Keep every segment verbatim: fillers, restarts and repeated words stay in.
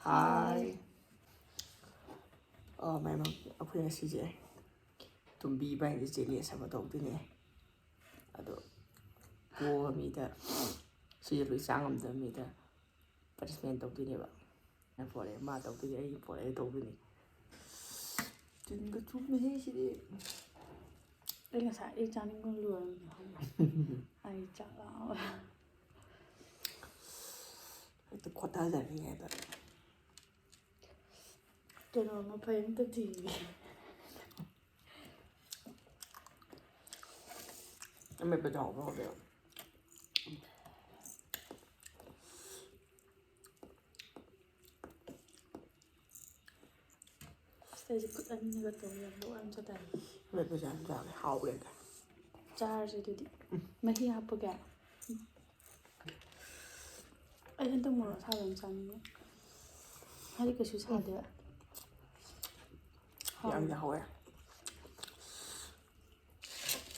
ꯍꯥꯏ꯫ ꯑꯣ, ꯃꯌꯥꯝ, ꯑꯩꯈꯣꯏ ꯉꯁꯤꯁꯦ ꯇꯨꯝꯕꯤ ꯏꯕꯥꯅꯤꯁꯦ challenge ꯑꯃ ꯇꯧꯗꯣꯏꯅꯦ꯫ ꯑꯗꯣ ꯄꯣꯕ ꯃꯤꯗ, ꯁꯤꯁꯦ ꯂꯣꯏ ꯆꯥ ꯉꯝꯗꯕ ꯃꯤꯗ punishment ꯇꯧꯗꯣꯏꯅꯦꯕ꯫ ꯅꯪ ꯄꯣꯔꯦ, ꯃꯥ ꯇꯧꯗꯣꯏꯅꯦ, ꯑꯩ ꯄꯣꯔꯦ, ꯑꯩ ꯇꯧꯗꯣꯏꯅꯦ꯫ ꯇꯤꯟꯒ ꯆꯨꯝꯃꯦꯍꯦ ꯁꯤꯗꯤ꯫ ꯑꯩ ꯉꯁꯥꯏ ꯑꯩ ꯆꯥꯅꯤꯡꯕ ꯂꯣꯏꯔꯕꯅꯦ ꯈꯪꯕ꯭ꯔꯥ? ꯑꯩ ꯆꯥꯛ ꯂꯥꯝꯃꯦ꯫ ꯍꯦꯛꯇ ꯈꯣꯠꯊꯖꯔꯤꯉꯩꯗ꯫ ꯀꯩꯅꯣ ꯃꯐꯩ ꯑꯝꯇ ꯊꯤꯒꯦ꯫ ꯑꯃꯦꯠꯄ ꯆꯥꯎꯕ꯭ꯔꯣ ꯍꯧꯖꯤꯛ? ꯑꯁ, ꯑꯩꯁꯦ ꯈꯨꯠ ꯑꯅꯤꯅꯒ ꯇꯧꯕ ꯌꯥꯝ ꯂꯣꯛ ꯌꯥꯝ ꯆꯠꯇꯥꯏꯅꯦ꯫ ꯑꯃꯦꯠꯄꯁꯦ ꯌꯥꯝ ꯆꯥꯎꯋꯦ, ꯍꯥꯎꯋꯦ꯫ ꯆꯥꯔꯁꯦ ꯑꯗꯨꯗꯤ꯫ ꯃꯍꯤ ꯍꯥꯞꯄꯒꯦ꯫ ꯑꯩ ꯍꯟꯗꯛ ꯃꯣꯔꯣꯛ ꯑꯁꯥꯕ ꯌꯥꯝ ꯆꯥꯅꯤꯡꯉꯦ꯫ ꯍꯥꯏꯗꯤ ꯀꯩꯁꯨ ꯁꯥꯗꯦ꯫ ꯌꯥꯝꯅ ꯍꯥꯎꯋꯦ꯫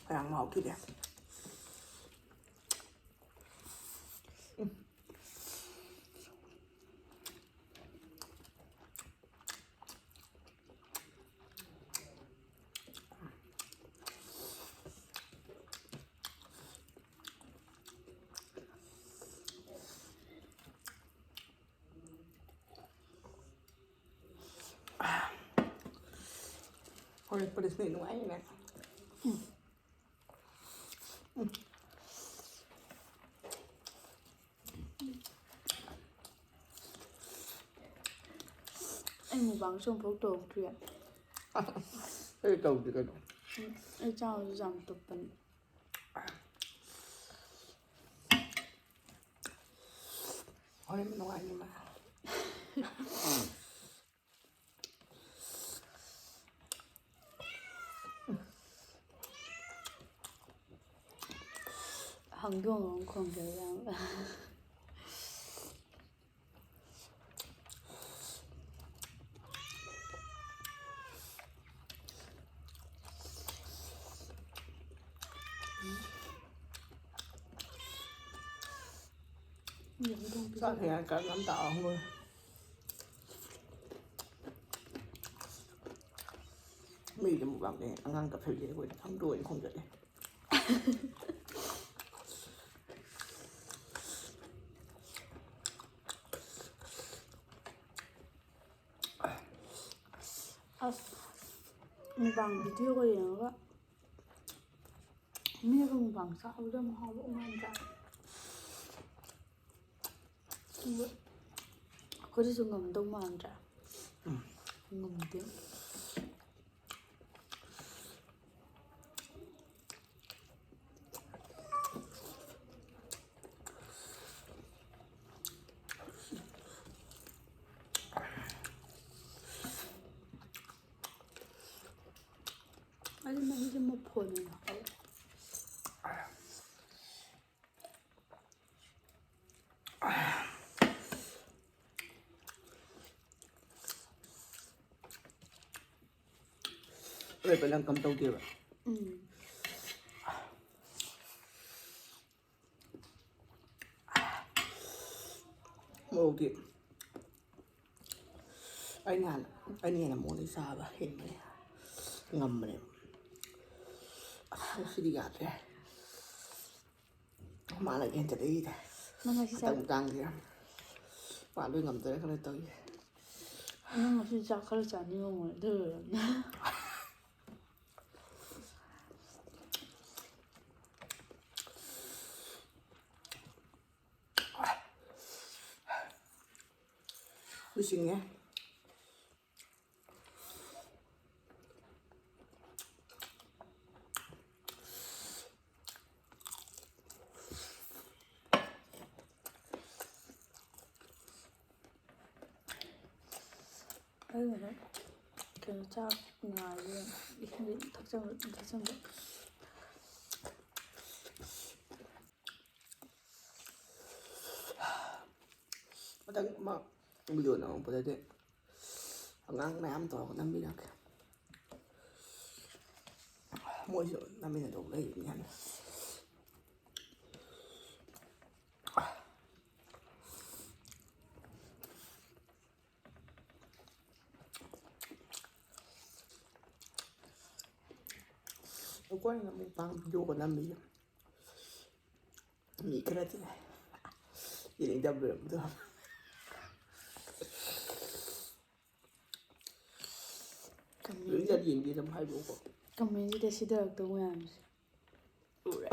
ꯌꯥꯝ ꯍꯥꯎꯈꯤꯗꯦ꯫ ꯍꯣꯔꯦꯟ ꯄꯨꯂꯤꯁꯅ ꯅꯨꯡꯉꯥꯏꯅꯦ꯫ ꯑꯩ ꯃꯨꯛꯕꯥꯡꯁꯨ ꯑꯃꯨꯛꯐꯥꯎ ꯇꯧꯔꯛꯇ꯭ꯔꯤꯌꯦ꯫ ꯑꯩ ꯇꯧꯗꯦ ꯀꯩꯅꯣ꯫ ꯎꯝ, ꯑꯩ ꯆꯥꯕꯁꯨ ꯌꯥꯝ ꯇꯨꯞꯄꯅꯤ꯫ ꯍꯣꯔꯦꯟ ꯅꯨꯡꯉꯥꯏꯅꯤꯡꯕ꯫ ꯍꯪꯗꯣꯡ ꯑꯃ ꯈꯣꯡꯖꯕ ꯌꯥꯝ꯫ ꯆꯥꯛ ꯊꯤꯉꯥꯏ ꯀꯟꯅ ꯇꯥꯛꯑꯝꯕꯅꯤ꯫ ꯃꯤꯗꯤ ꯃꯨꯛꯕꯥꯡꯅꯦ ꯑꯉꯥꯡ ꯀꯞꯐꯜꯂꯤ ꯑꯩꯈꯣꯏꯅ ꯈꯪꯗꯣꯛꯑꯣꯏꯅ ꯈꯣꯡꯖꯠꯂꯦ꯫ ꯑꯁ, ꯃꯨꯛꯕꯥꯡ ꯚꯤꯗꯤꯑꯣꯒ ꯌꯦꯡꯉꯒ ꯃꯤꯒ ꯃꯨꯛꯕꯥꯡ ꯆꯥꯕꯗꯣ ꯌꯥꯝ ꯍꯥꯎꯕ ꯃꯥꯟꯗ꯭ꯔꯥ? ꯑꯗꯨ ꯑꯩꯈꯣꯏꯗꯁꯨ ꯉꯝꯗꯧ ꯃꯥꯟꯗ꯭ꯔꯥ? ꯎꯝ꯫ ꯉꯝꯗꯦ꯫ ꯑꯩꯗꯤ ꯃꯍꯤꯁꯦ ꯃꯐꯣꯟ ꯑꯣꯏꯅ ꯍꯥꯎꯋꯦ꯫ ꯑꯔꯣꯏꯕ ꯂꯪꯀꯝ ꯇꯧꯗꯦꯕ꯫ ꯎꯝ꯫ ꯃꯣꯔꯣꯛꯇꯤ ꯑꯩꯅ ꯍꯥꯟꯅ, ꯑꯩꯅ ꯍꯦꯟꯅ ꯃꯣꯔꯣꯛꯇꯤ ꯆꯥꯕ ꯍꯦꯟꯕꯅꯦ, ꯉꯝꯕꯅꯦ꯫ ꯑꯁ, ꯉꯁꯤꯗꯤ ꯌꯥꯗ꯭ꯔꯦ꯫ ꯃꯥꯅ ꯍꯦꯟꯖꯜꯂꯛꯏꯗ꯫ ꯅꯪ ꯉꯁꯤ ꯆꯥꯛ ꯃꯇꯥꯡ ꯃꯇꯥꯡꯁꯦ꯫ ꯃꯥ ꯂꯣꯏ ꯉꯝꯗꯣꯏꯔꯥ ꯈꯜꯂ ꯇꯧꯔꯤꯁꯦ꯫ ꯅꯪ ꯉꯁꯤ ꯆꯥꯛ ꯈꯔ ꯆꯥꯅꯤꯡꯉꯝꯃꯣꯏ, ꯑꯗꯨ ꯑꯣꯏꯔꯝꯅꯤ꯫ ꯂꯨꯁꯤꯡꯉꯦ꯫ ꯑꯩꯅ ꯀꯩꯅꯣ ꯆꯥꯛ ꯉꯥꯏꯕ ꯏꯁꯤꯡ ꯊꯛꯆꯟꯕ, ꯊꯛꯆꯟꯕ꯫ ꯃꯊꯪ ꯑꯃ ꯚꯤꯗꯤꯑꯣ ꯅꯝꯃꯛꯄꯗꯗꯤ ꯑꯉꯥꯡ ꯃꯌꯥꯝ ꯇꯧꯔꯒ ꯅꯝꯕꯤꯔꯛꯀꯦ꯫ ꯃꯣꯏꯁꯨ ꯅꯝꯃꯤꯟꯅꯗꯧ ꯂꯩꯕꯅꯤ ꯌꯥꯝꯅ꯫ ꯑꯩꯈꯣꯏꯅ ꯑꯃꯨꯛ ꯄꯥꯡ ꯚꯤꯗꯤꯑꯣꯒ ꯅꯝꯃꯤꯁꯦ ꯃꯤ ꯈꯔꯗꯤ ꯌꯦꯡꯅꯤꯡꯗꯕ ꯂꯩꯔꯝꯕꯗꯣ꯫ ꯂꯣꯏꯅ ꯌꯦꯡꯗꯦ ꯑꯗꯨꯝ ꯍꯥꯏꯗꯣꯛꯑꯣꯀꯣ꯫ ꯀꯃꯦꯟꯁꯤꯗ ꯁꯤꯗꯔꯛꯇꯧ ꯃꯌꯥꯝꯁꯦ ꯎꯔꯦ꯫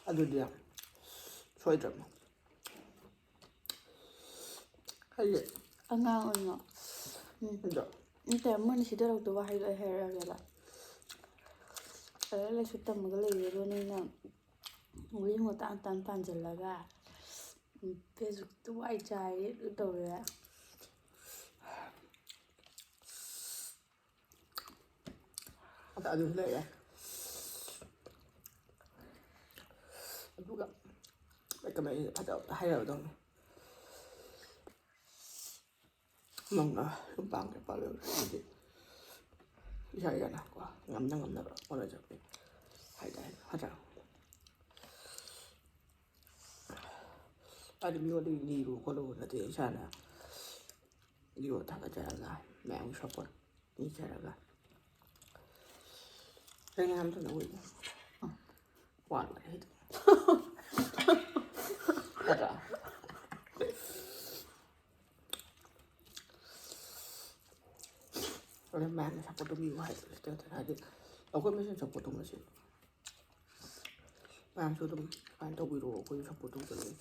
ꯑꯗꯨꯗꯤ ꯁꯣꯏꯗ꯭ꯔꯕꯅꯤ꯫ ꯍꯥꯏꯗꯤ ꯑꯉꯥꯡ ꯑꯣꯏꯅ꯫ ꯎꯝ꯫ ꯑꯗꯣ ꯅꯠꯇꯦ, ꯃꯣꯏꯅ ꯁꯤꯗꯔꯛꯇꯧ ꯋꯥꯍꯩꯗꯣ ꯑꯩ ꯍꯥꯏꯔꯛꯑꯒꯦꯕ꯫ ꯂꯥꯏꯔꯤꯛ ꯂꯥꯏꯁꯨ ꯇꯝꯃꯒ ꯂꯩꯔꯦ, ꯑꯗꯣ ꯅꯣꯏꯅ ꯋꯥꯔꯤ ꯃꯇꯥꯡ ꯃꯇꯥꯡ ꯄꯥꯟꯁꯤꯜꯂꯒ, ꯎꯝ, ꯐꯦꯁꯕꯨꯛꯇ ꯋꯥꯏ ꯆꯥꯏ ꯑꯗꯨ ꯇꯧꯔꯦ꯫ ꯑꯗ ꯑꯗꯨꯁꯨ ꯂꯩꯔꯦ꯫ ꯑꯗꯨꯒ ꯀꯃꯥꯏꯅ ꯐꯖꯕ ꯍꯥꯏꯔꯛꯑꯗꯧꯅꯤ꯫ ꯅꯧꯅ ꯌꯨꯝ ꯄꯥꯟꯒꯦ ꯄꯥꯜꯂꯣꯏ ꯍꯥꯏꯗꯤ ꯏꯁꯥ ꯏꯁꯥꯅ ꯀꯣ ꯉꯝꯅ ꯉꯝꯅꯕ ꯍꯣꯠꯅꯖꯕꯅꯤ ꯍꯥꯏꯇꯥꯔꯦ, ꯅꯠꯇ꯭ꯔꯥ? ꯍꯥꯏꯗꯤ ꯃꯤꯉꯣꯟꯗꯒꯤ ꯅꯤꯔꯨ ꯈꯣꯠꯂꯨ ꯅꯠꯇꯦ, ꯏꯁꯥꯅ ꯚꯤꯗꯤꯑꯣ ꯊꯥꯒꯠꯆꯔꯒ ꯃꯌꯥꯝꯒꯤ ꯁꯞꯄꯣꯔꯠ ꯅꯤꯖꯔꯒ ꯀꯩꯅꯣ ꯌꯥꯝ ꯊꯨꯅ ꯑꯣꯏꯕ ꯋꯥꯠꯂꯦ ꯍꯥꯏꯗꯣ꯫ ꯅꯠꯇ꯭ꯔꯥ? ꯑꯗꯨꯅ ꯃꯌꯥꯝꯅ ꯁꯞꯄꯣꯔꯠ ꯇꯧꯕꯤꯌꯨ ꯍꯥꯏꯗꯣ ꯁꯤꯗ ꯅꯠꯇꯅ ꯍꯥꯏꯗꯤ ꯑꯩꯈꯣꯏ ꯃꯁꯦꯟ ꯁꯞꯄꯣꯔꯠ ꯇꯧꯅꯁꯤ꯫ ꯃꯌꯥꯝꯁꯨ ꯑꯗꯨꯝ ꯁꯨꯃꯥꯏꯅ ꯇꯧꯕꯤꯔꯣ, ꯑꯩꯈꯣꯏꯁꯨ ꯁꯞꯄꯣꯔꯠ ꯇꯧꯖꯒꯦ꯫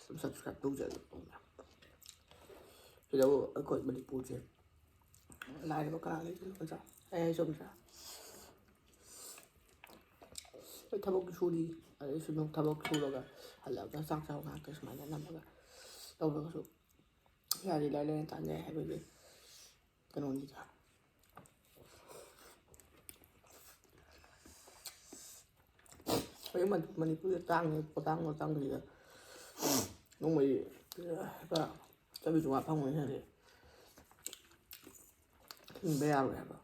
ꯑꯗꯨꯝ ꯁꯕꯁꯀ꯭ꯔꯥꯏꯕ ꯇꯧꯖꯒꯦ ꯃꯌꯥꯝ꯫ ꯁꯤꯗꯕꯨ ꯑꯩꯈꯣꯏ ꯃꯅꯤꯄꯨꯔꯁꯦ ꯂꯥꯏꯔꯕ ꯀꯅꯥ ꯂꯩꯒꯦ ꯅꯠꯇ꯭ꯔꯥ? ꯑꯩ ꯍꯥꯏ ꯆꯨꯝꯗ꯭ꯔꯥ? ꯍꯣꯏ, ꯊꯕꯛ ꯁꯨꯔꯤ, ꯑꯗꯩꯁꯨ ꯅꯣꯡ ꯊꯕꯛ ꯁꯨꯔꯒ ꯍꯜꯂꯛꯑꯒ ꯆꯥꯛ ꯆꯥꯕ ꯉꯥꯛꯇ ꯁꯨꯃꯥꯏꯅ ꯅꯝꯃꯒ ꯇꯧꯔꯒꯁꯨ ꯌꯥꯔꯤ ꯂꯥꯏ ꯂꯥꯏꯅ ꯇꯥꯟꯖꯩ ꯍꯥꯏꯕꯒꯤ ꯀꯩꯅꯣꯅꯤꯗ꯫ ꯑꯩꯈꯣꯏ ꯃꯅꯤ-, ꯃꯅꯤꯄꯨꯔꯗ ꯇꯥꯡꯉꯦ, ꯄꯣꯠꯇꯥꯡ ꯄꯣꯠꯇꯥꯡꯕꯁꯤꯗ ꯅꯣꯡꯃꯩ ꯂꯨꯄꯥ ꯆꯥꯝꯃꯔꯤ ꯆꯥꯝꯃꯉꯥ ꯐꯪꯕꯅꯤ ꯈꯪꯗꯦ, ꯍꯤꯡꯕ ꯌꯥꯔꯣꯏ ꯍꯥꯏꯕ꯫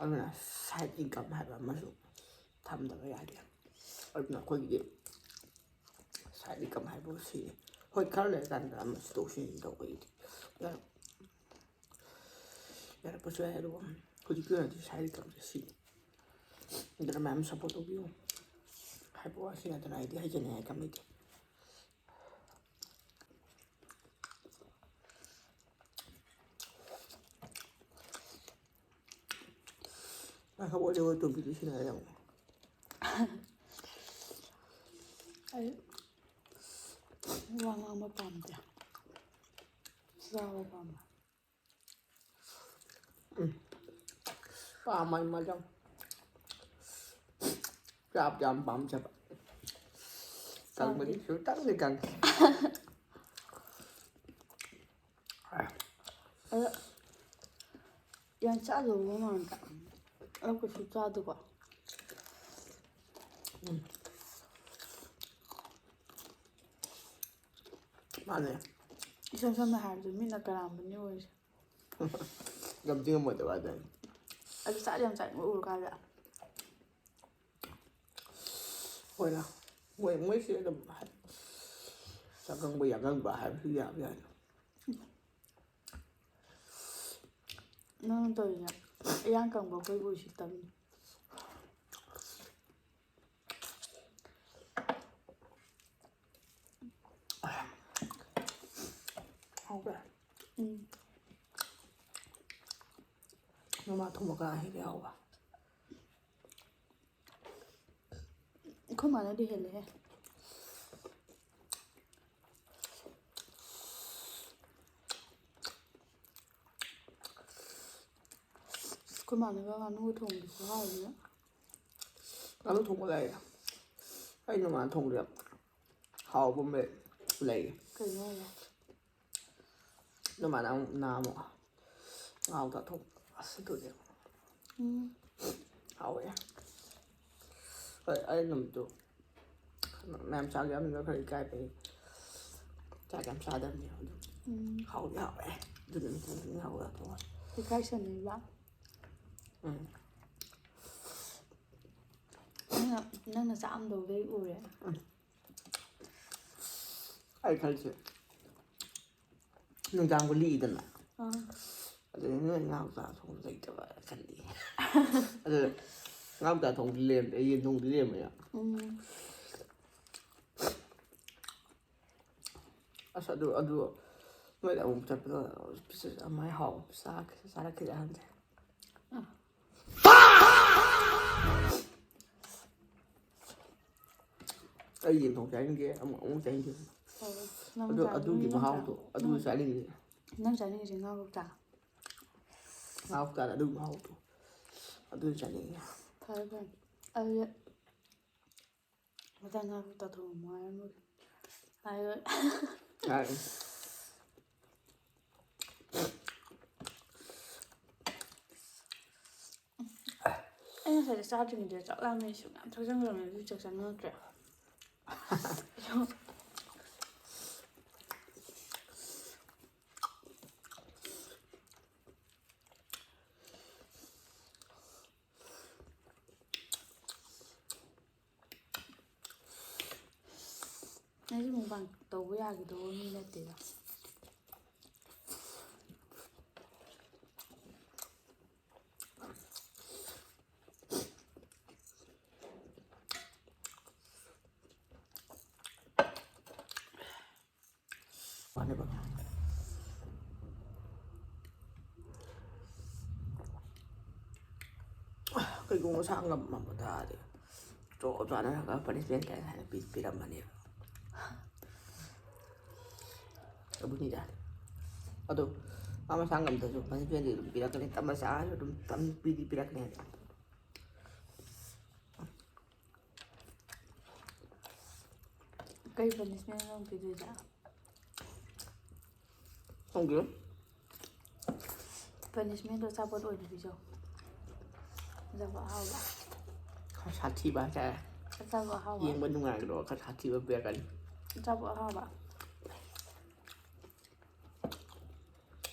ꯑꯗꯨꯅ ꯁꯥꯏꯠ ꯏꯟꯀꯝ ꯍꯥꯏꯕ ꯑꯃꯁꯨ ꯊꯝꯗꯕ ꯌꯥꯗꯦ꯫ ꯑꯗꯨꯅ ꯑꯩꯈꯣꯏꯒꯤꯗꯤ ꯁꯥꯏꯠ ꯏꯟꯀꯝ ꯍꯥꯏꯕ ꯁꯤꯅꯤ꯫ ꯍꯣꯏ, ꯈꯔ ꯂꯩꯔꯀꯥꯟꯗ ꯑꯃ ꯁꯤꯗꯣꯛ ꯁꯤꯖꯤꯟ ꯇꯧꯕꯒꯤꯗꯤ꯫ ꯑꯗꯨꯅ ꯌꯥꯔꯛꯄꯁꯨ ꯌꯥꯏ꯫ ꯑꯗꯨꯒ ꯍꯧꯖꯤꯛꯀꯤ ꯑꯣꯏꯅꯗꯤ ꯁꯥꯏ ꯏꯟꯀꯝꯁꯦ ꯁꯤꯅꯤ꯫ ꯑꯗꯨꯅ ꯃꯌꯥꯝ ꯁꯞꯄꯣꯔꯠ ꯇꯧꯕꯤꯌꯨ꯫ ꯍꯥꯏꯕ ꯋꯥꯁꯤ ꯅꯠꯇꯅ ꯑꯩꯗꯤ ꯍꯥꯏꯖꯅꯤꯡꯉꯥꯏ ꯀꯩꯝ ꯂꯩꯇꯦ꯫ ꯉꯥꯏꯈꯣ, ꯑꯣꯂꯦ ꯑꯣꯂꯦ ꯇꯣꯝꯕꯤꯗꯨ ꯁꯤꯟꯅꯔꯦ ꯑꯃꯨꯛ꯫ ꯑꯩ ꯋꯥ ꯉꯥꯡꯕ ꯄꯥꯝꯗꯦ꯫ ꯆꯥꯕ ꯄꯥꯝꯃꯦ꯫ ꯎꯝ꯫ ꯄꯥꯝꯃꯦ ꯃꯥꯗꯤ ꯌꯥꯝ꯫ ꯆꯥꯕꯗꯤ ꯌꯥꯝ ꯄꯥꯝꯖꯕ꯫ ꯀꯪꯕꯗꯤ ꯆꯥꯕꯗꯤ ꯈꯤꯇꯪꯗꯤ ꯀꯪꯉꯤ꯫ ꯑꯗꯣ ꯌꯥꯝ ꯆꯥꯗꯧꯕ ꯃꯥꯟꯗ꯭ꯔꯥ? ꯑꯗꯨ ꯀꯩꯁꯨ ꯆꯥꯗꯦꯀꯣ꯫ ꯎꯝ꯫ ꯃꯥꯅꯦ꯫ ꯏꯁꯝ ꯁꯝꯅ ꯍꯥꯏꯔꯕꯗ ꯃꯤꯠꯅ ꯀꯔꯥꯝꯕꯅꯤ ꯑꯣꯏꯔꯤꯁꯦ꯫ ꯉꯝꯗꯤ ꯉꯝꯃꯣꯏꯗꯕ ꯑꯗꯨꯅꯤ꯫ ꯑꯗꯨ ꯆꯥꯗꯤ ꯌꯥꯝ ꯆꯥꯅꯤꯡꯕ ꯎꯔꯀꯥꯟꯗ꯫ ꯍꯣꯏꯅ꯫ ꯃꯣꯏ, ꯃꯣꯏꯁꯦ ꯑꯗꯨꯝ ꯍꯥꯏ-, ꯆꯥꯛꯀꯪꯕ ꯌꯥꯒꯪꯕ ꯍꯥꯏꯕꯁꯨ ꯌꯥꯕ ꯌꯥꯏꯅ꯫ ꯅꯪ ꯇꯧꯔꯤꯁꯦ ꯏꯌꯥꯡ ꯀꯪꯕ ꯑꯩꯈꯣꯏꯕꯨ ꯎꯁꯤꯠꯇꯕꯅꯤ꯫ ꯍꯥꯎꯕ꯭ꯔꯥ? ꯎꯝ꯫ ꯃꯃꯥ ꯊꯣꯡꯕ ꯀꯅꯥ ꯍꯦꯟꯒꯦ ꯍꯥꯎꯕ? ꯑꯩꯈꯣꯏ ꯃꯥꯅꯗꯤ ꯍꯦꯜꯂꯦꯍꯦ꯫ ꯑꯩꯈꯣꯏ ꯃꯥꯅꯒ ꯉꯥꯅꯨꯒ ꯊꯣꯡꯕꯗꯤ ꯈꯨꯍꯥꯎ ꯑꯃ꯫ ꯉꯥꯅꯨ ꯊꯣꯡꯕ ꯂꯩ꯫ ꯑꯩ ꯅꯣꯡꯃꯥꯅ ꯊꯣꯡꯕꯗ ꯍꯥꯎꯕ ꯑꯃ ꯂꯩ꯫ ꯀꯩꯅꯣ ꯍꯥꯏꯁꯦ? ꯅꯣꯡꯃꯥꯅ ꯑꯃꯨꯛ ꯅꯍꯥꯟꯃꯨꯛ ꯉꯥꯎꯗ ꯊꯣꯡꯕ꯫ ꯑꯁ, ꯑꯗꯨꯗꯤ ꯎꯝ꯫ ꯍꯥꯎꯋꯦ꯫ ꯍꯣꯏ, ꯑꯩ ꯅꯨꯃꯤꯠꯇꯨ ꯃꯌꯥꯝ ꯆꯥꯒꯦ ꯌꯥꯝꯅ ꯈꯔ ꯏꯀꯥꯏꯕꯒꯤ ꯆꯥꯛ ꯌꯥꯝ ꯆꯥꯗꯕꯅꯦ꯫ ꯑꯗꯨ ꯎꯝ꯫ ꯍꯥꯎꯗꯤ ꯍꯥꯎꯋꯦ꯫ ꯑꯗꯨ ꯅꯨꯃꯤꯠꯇꯨ ꯑꯗꯨꯝ ꯍꯥꯎꯋꯦ ꯊꯣꯡꯉꯦ꯫ ꯏꯀꯥꯏꯁꯟꯅꯩꯕ? ꯎꯝ꯫ ꯅꯪꯅ, ꯅꯪꯅ ꯆꯥꯛ ꯑꯃꯗꯧꯗꯩ ꯎꯔꯦ꯫ ꯎꯝ꯫ ꯑꯩ ꯈꯜꯂꯤꯁꯦ ꯅꯨꯡꯗꯥꯡ ꯒꯨꯂꯤꯗꯅ ꯑꯥ꯫ ꯑꯗꯨꯗꯤ ꯅꯣꯏ ꯉꯥ ꯀꯧꯇꯥ ꯊꯣꯡꯕ ꯂꯩꯇꯕ ꯈꯜꯂꯤ꯫ ꯑꯗꯨ ꯉꯥ ꯀꯧꯇꯥ ꯊꯣꯡꯕꯗꯤ ꯂꯩꯔꯝꯗꯦ, ꯌꯦꯟ ꯊꯣꯡꯕꯗꯤ ꯂꯩꯔꯝꯃꯦ꯫ ꯎꯝ꯫ ꯑꯁ ꯑꯗꯨ ꯑꯗꯨ ꯅꯣꯏꯗ ꯑꯃꯨꯛ ꯆꯠꯄꯗ ꯄꯤꯁ ꯑꯃ ꯍꯥꯎꯕ ꯆꯥꯔꯛꯈꯤꯁꯦ ꯆꯥꯔꯛꯈꯤꯁꯦ ꯍꯟꯗꯦ꯫ ꯑꯩ ꯌꯦꯟ ꯊꯣꯡ ꯆꯥꯅꯤꯡꯗꯦ ꯑꯃꯨꯛ ꯑꯃꯨꯛ ꯆꯥꯅꯤꯡꯗꯦ꯫ ꯅꯪ ꯑꯗꯨ ꯆꯥꯅꯤꯡ- ꯑꯗꯨꯒꯤ ꯅꯪ ꯃꯍꯥꯎꯗꯣ ꯆꯥ- ꯑꯗꯨ ꯅꯪ- ꯆꯥꯅꯤꯡꯉꯦ꯫ ꯅꯪ ꯆꯥꯅꯤꯡꯉꯤꯁꯦ ꯉꯥ ꯀꯧꯇꯥ? ꯉꯥ ꯀꯧꯇꯥꯗ ꯑꯗꯨꯒꯤ ꯃꯍꯥꯎꯗꯣ ꯑꯗꯨ ꯆꯥꯅꯤꯡꯉꯦ꯫ ꯐꯔꯦ ꯐꯔꯦ꯫ ꯑꯗꯨꯗꯤ ꯃꯊꯪ ꯉꯥ ꯀꯧꯇꯥ ꯊꯣꯡꯕ ꯍꯥꯏꯔꯝꯃꯒꯦ꯫ ꯍꯥꯏꯔꯣꯏ꯫ ꯌꯥꯔꯦ꯫ ꯑꯩ ꯉꯁꯥꯏꯗ ꯆꯥꯗ꯭ꯔꯤꯉꯩꯗ ꯆꯥꯛ ꯂꯥꯝꯃꯦ ꯁꯨꯝ ꯌꯥꯝ ꯊꯛꯆꯟꯈ꯭ꯔꯕꯅꯦ ꯑꯗꯨꯒꯤ ꯆꯥꯛ ꯆꯥꯅꯤꯡꯉꯛꯇ꯭ꯔꯦ꯫ ꯑꯩꯁꯨ ꯃꯨꯛꯕꯥꯡ ꯇꯧꯕ ꯌꯥꯒꯗꯧꯕ ꯃꯤ ꯅꯠꯇꯦꯗ꯫ ꯃꯥꯅꯦꯕ꯫ ꯀꯩꯒꯨꯝꯕ ꯃꯁꯥ ꯉꯝꯃꯝꯕ ꯇꯥꯔꯗꯤ ꯆꯞ ꯆꯥꯅꯔꯒ ꯄꯅꯤꯁꯃꯦꯟ ꯀꯌꯥ ꯍꯥꯏꯅ ꯄꯤ- ꯄꯤꯔꯝꯃꯅꯦꯕ꯫ ꯑꯗꯨꯅꯤꯗ꯫ ꯑꯗꯣ ꯃꯥ ꯃꯁꯥ ꯉꯝꯗ꯭ꯔꯁꯨ ꯄꯅꯤꯁꯃꯦꯟꯗꯤ ꯑꯗꯨꯝ ꯄꯤꯔꯛꯀꯅꯤ, ꯇꯞꯅ ꯆꯥꯔꯁꯨ ꯑꯗꯨꯝ ꯇꯞꯅ ꯄꯤꯗꯤ ꯄꯤꯔꯛꯀꯅꯤ ꯍꯥꯏꯗꯤ꯫ ꯀꯩ ꯄꯅꯤꯁꯃꯦꯟ ꯅꯪ ꯄꯤꯗꯣꯏꯁꯦ? ꯈꯪꯗꯦ꯫ ꯄꯅꯤꯁꯃꯦꯟꯗꯣ ꯑꯆꯥꯄꯣꯠ ꯑꯣꯏꯅ ꯄꯤꯖꯧ꯫ ꯑꯆꯥꯄꯣꯠ ꯑꯍꯥꯎꯕ꯫ ꯈꯔ ꯁꯥꯊꯤꯕ ꯍꯥꯏꯇꯥꯔꯦ꯫ ꯑꯆꯥꯄꯣꯠ ꯑꯍꯥꯎꯕ꯫ ꯌꯦꯡꯕ ꯅꯨꯡꯉꯥꯏꯒꯗꯕ ꯈꯔ ꯁꯥꯊꯤꯕ ꯄꯤꯔꯛꯀꯅꯤ꯫ ꯑꯆꯥꯄꯣꯠ ꯑꯍꯥꯎꯕ꯫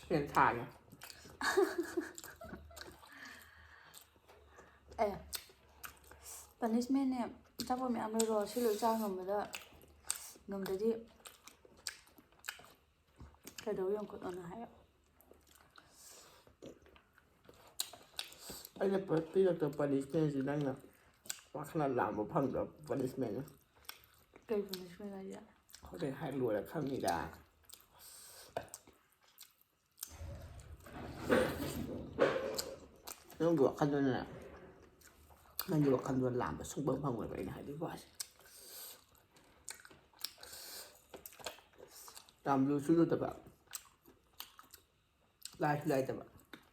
ꯁꯦꯟ ꯊꯥꯒꯦ꯫ ꯑꯦ, ꯄꯅꯤꯁꯃꯦꯟꯅꯦ꯫ ꯑꯆꯥꯄꯣꯠ ꯃꯌꯥꯝ ꯂꯩꯔꯣ, ꯁꯤ ꯂꯣꯏ ꯆꯥ ꯉꯝꯕꯗ, ꯉꯝꯗ꯭ꯔꯗꯤ ꯀꯩꯗꯧ ꯌꯦꯡꯈꯠꯂꯣꯅ ꯍꯥꯏꯌꯣ꯫ ꯑꯩꯅ ꯄ- ꯄꯤꯔꯛꯇꯕ ꯄꯅꯤꯁꯃꯦꯟꯁꯤ ꯅꯪꯅ ꯋꯥꯈꯜꯅ ꯂꯥꯝꯕ ꯐꯪꯗꯕ ꯄꯅꯤꯁꯃꯦꯟꯅꯤ꯫ ꯀꯩ ꯄꯅꯤꯁꯃꯦꯟ ꯍꯥꯏꯁꯦ? ꯍꯣꯔꯦꯟ ꯍꯥꯏ ꯂꯣꯏꯔ ꯈꯪꯅꯤꯗ꯫ ꯅꯪꯒꯤ ꯋꯥꯈꯜꯗꯨꯅꯅꯦ, ꯅꯪꯒꯤ ꯋꯥꯈꯜꯗꯨꯅ ꯂꯥꯝꯕ ꯁꯨꯡꯐꯪ ꯐꯪꯉꯣꯏꯕ ꯑꯩꯅ ꯍꯥꯏꯗꯣꯏ ꯋꯥꯁꯦ꯫ ꯌꯥꯝ ꯂꯨꯁꯨ ꯂꯨꯗꯕ, ꯂꯥꯏꯁꯨ ꯂꯥꯏꯗꯕ,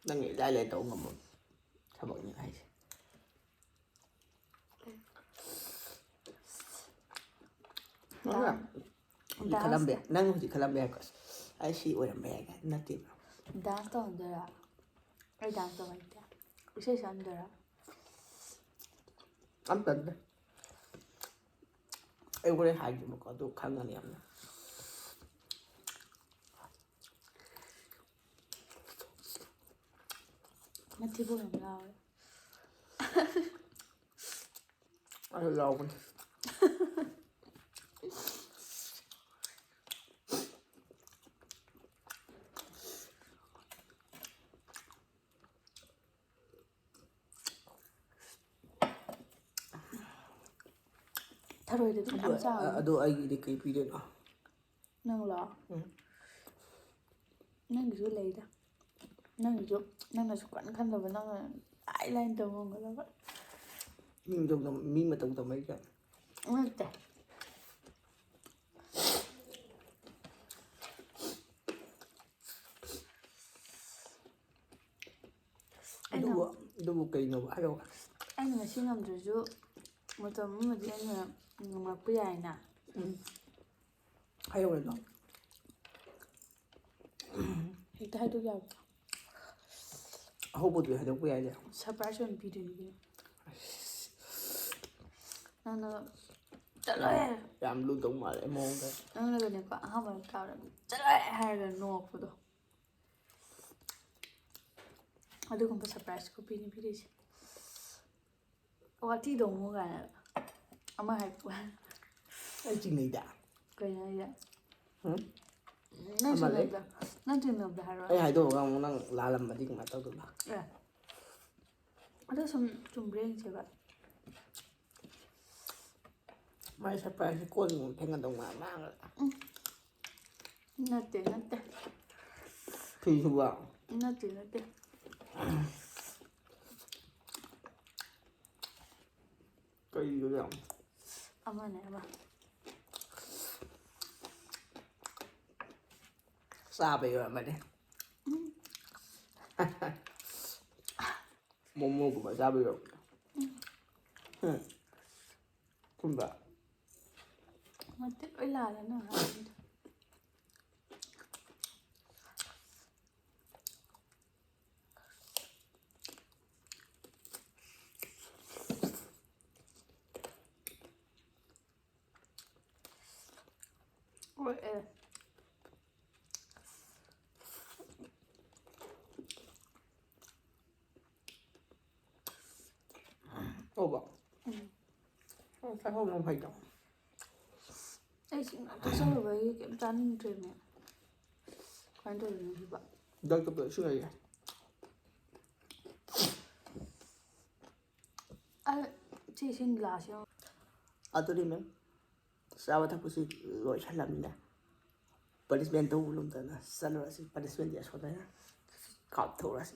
ꯅꯪꯅ ꯏꯂꯥꯏ ꯂꯥꯏ ꯇꯧ ꯉꯝꯕ ꯊꯕꯛꯅꯤ ꯍꯥꯏꯁꯦ꯫ ꯅꯪꯅ ꯍꯧꯖꯤꯛ ꯈꯜꯂꯝꯕ ꯌꯥꯏ, ꯅꯪ ꯍꯧꯖꯤꯛ ꯈꯜꯂꯝꯕ ꯌꯥꯏꯀꯣ, "ꯑꯁ, ꯑꯩ ꯁꯤ ꯑꯣꯏꯔꯝꯕ ꯌꯥꯏ" ꯀꯥꯏꯅ꯫ ꯅꯠꯇꯦꯕ꯫ ꯗꯥꯟꯁ ꯇꯧꯍꯟꯗꯣꯏꯔꯥ? ꯑꯩ ꯗꯥꯟꯁ ꯇꯧꯍꯟꯗꯦ꯫ ꯏꯁꯩ ꯁꯛꯍꯟꯗꯣꯏꯔꯥ? ꯑꯝꯇ ꯅꯠꯇꯦ꯫ ꯑꯩ ꯍꯣꯔꯦꯟ ꯍꯥꯏꯒꯦꯕꯀꯣ, ꯑꯗꯨ ꯈꯪꯉꯅꯤ ꯌꯥꯝꯅ꯫ ꯃꯊꯤꯕꯣꯡ ꯌꯥꯝ ꯂꯥꯎꯋꯦ꯫ ꯑꯗꯨ ꯂꯥꯎꯕꯅꯤ꯫ ꯊꯔꯣꯏꯗꯤ ꯑꯗꯨꯝ ꯌꯥꯝ ꯆꯥꯎꯋꯦ꯫ ꯑꯗꯣ ꯑꯩꯒꯤꯗꯤ ꯀꯩ ꯄꯤꯗꯣꯏꯅꯣ? ꯅꯪꯂꯣ? ꯎꯝ꯫ ꯅꯪꯒꯤꯁꯨ ꯂꯩꯗ꯫ ꯅꯪꯒꯤꯁꯨ, ꯅꯪꯅ ꯁꯨꯛꯈꯟ ꯈꯟꯗꯕ, ꯅꯪꯅ ꯂꯥꯏ ꯂꯥꯏꯅ ꯇꯧꯕ ꯉꯝꯒꯗꯕ꯫ ꯃꯤ ꯃꯇꯧ ꯇꯝ-, ꯃꯤ ꯃꯇꯧ ꯇꯝꯃꯛꯏꯁꯦ꯫ ꯅꯠꯇꯦ꯫ ꯑꯩꯅ, ꯑꯗꯨꯕꯨ, ꯑꯗꯨꯕꯨ ꯀꯩꯅꯣꯕ? ꯍꯥꯏꯔꯛꯑꯣ꯫ ꯑꯩꯅ ꯉꯁꯤ ꯉꯝꯗ꯭ꯔꯁꯨ ꯃꯇꯝ ꯑꯃꯗꯤ ꯑꯩꯅ ꯉꯝꯃꯛꯄ ꯌꯥꯏꯅ꯫ ꯍꯥꯏꯔꯛꯑꯣ ꯑꯗꯣ꯫ ꯍꯦꯛꯇ ꯍꯥꯏꯗꯣꯛ ꯌꯥꯕ꯭ꯔꯣ? ꯑꯍꯧꯕꯗꯨꯗꯤ ꯍꯥꯏꯗꯣꯛꯄ ꯌꯥꯏꯅꯦ꯫ ꯁꯔꯄ꯭ꯔꯥꯏꯖ ꯑꯣꯏꯅ ꯄꯤꯗꯣꯏꯅꯤ ꯀꯩꯅꯣ꯫ ꯅꯪꯅ "ꯆꯠꯂꯣꯍꯦ!" ꯌꯥꯝ ꯂꯨꯗꯧ ꯃꯥꯜꯂꯦ ꯃꯑꯣꯡꯗ꯫ ꯅꯪꯅꯒꯅꯦꯀꯣ, ꯑꯍꯥꯟꯕ ꯇꯥꯕꯗ "ꯆꯠꯂꯣꯍꯦ!" ꯍꯥꯏꯔꯒ ꯅꯣꯛꯄꯗꯣ꯫ ꯑꯗꯨꯒꯨꯝꯕ ꯁꯔꯄ꯭ꯔꯥꯏꯖ ꯈꯨꯄꯤꯅꯤ ꯄꯤꯔꯤꯁꯦ꯫ ꯋꯥꯊꯤꯗꯣ ꯑꯃꯨꯛ ꯀꯥꯏꯅ ꯑꯃ ꯍꯥꯏꯔꯛꯄ꯫ ꯑꯩ ꯆꯤꯡꯅꯩꯗ꯫ ꯀꯩꯅꯣ ꯍꯥꯏꯁꯦ? ꯍꯝ? ꯅꯪ ꯑꯃ ꯂꯩ꯫ ꯆꯤꯡꯅꯕꯗ, ꯅꯪ ꯆꯤꯡꯅꯕꯗ ꯍꯥꯏꯔꯣ꯫ ꯑꯩ ꯍꯥꯏꯗꯣꯛꯑꯒ ꯑꯃꯨꯛ ꯅꯪ ꯂꯥꯜꯂꯝꯃꯗꯤ ꯀꯃꯥꯏꯅ ꯇꯧꯗꯣꯏꯕ? ꯑꯦ꯫ ꯑꯗꯣ ꯁꯨꯝ ꯆꯨꯝꯕ꯭ꯔꯥ ꯌꯦꯡꯁꯦꯕ꯫ ꯃꯥꯏ ꯁꯔꯄ꯭ꯔꯥꯏꯖꯁꯦ ꯀꯣꯟꯒꯨꯝꯕ ꯐꯦꯡꯒꯗꯧ ꯃꯥꯜꯂꯦ ꯃꯥꯡꯉꯒ꯫ ꯅꯠꯇꯦ ꯅꯠꯇꯦ꯫ ꯐꯤꯁꯨꯕ꯫ ꯅꯠꯇꯦ ꯅꯠꯇꯦ꯫ ꯀꯩꯒꯤꯅꯣ ꯌꯥꯝ ꯑꯃꯅꯦ ꯑꯃ꯫ ꯆꯥꯕꯩ ꯑꯣꯏꯔꯝꯃꯅꯤ꯫ ꯃꯣꯃꯣꯒꯨꯝꯕ ꯆꯥꯕꯩ ꯑꯣꯏꯔꯝꯃꯅꯤ꯫ ꯎꯝ꯫ ꯆꯨꯝꯕ꯭ꯔꯥ? ꯃꯇꯤꯛ ꯂꯣꯏ ꯂꯥꯜꯂꯦ ꯅꯪ ꯍꯥꯏꯔꯤꯗꯣ꯫ ꯍꯣꯏ ꯑꯦ꯫ ꯇꯧꯕ꯫ ꯎꯝ꯫ ꯅꯪ ꯆꯥꯛꯍꯧꯕꯅ ꯐꯩꯗ꯫ ꯑꯩ ꯁꯤ ꯉꯥꯛꯇ ꯆꯥꯔꯨꯕꯒꯤ ꯀꯩꯝ ꯆꯥꯅꯤꯡꯗ꯭ꯔꯦꯃꯦ꯫ ꯀꯃꯥꯏꯅ ꯇꯧꯗꯣꯏꯅꯣ ꯁꯤꯕꯣ? ꯗꯛꯇ ꯄꯨꯂꯞ ꯁꯤꯟꯅꯩꯌꯦ꯫ ꯑꯩ ꯁꯤ ꯏꯁꯤꯡ ꯒ꯭ꯂꯥꯁ ꯌꯥꯎ꯫ ꯑꯗꯨꯗꯤ ꯃꯦꯝ, ꯆꯥꯕ ꯊꯛꯄꯁꯤ ꯂꯣꯏꯁꯜꯂꯝꯅꯤꯅ ꯄꯅꯤꯁꯃꯦꯟ ꯇꯧꯕ ꯂꯣꯝꯗꯅ ꯆꯠꯂꯨꯔꯁꯤ꯫ ꯄꯅꯤꯁꯃꯦꯟꯗꯤ ꯑꯁꯣꯝꯗ ꯑꯣꯏꯅ ꯀꯥꯞꯊꯣꯛꯎꯔꯁꯤ꯫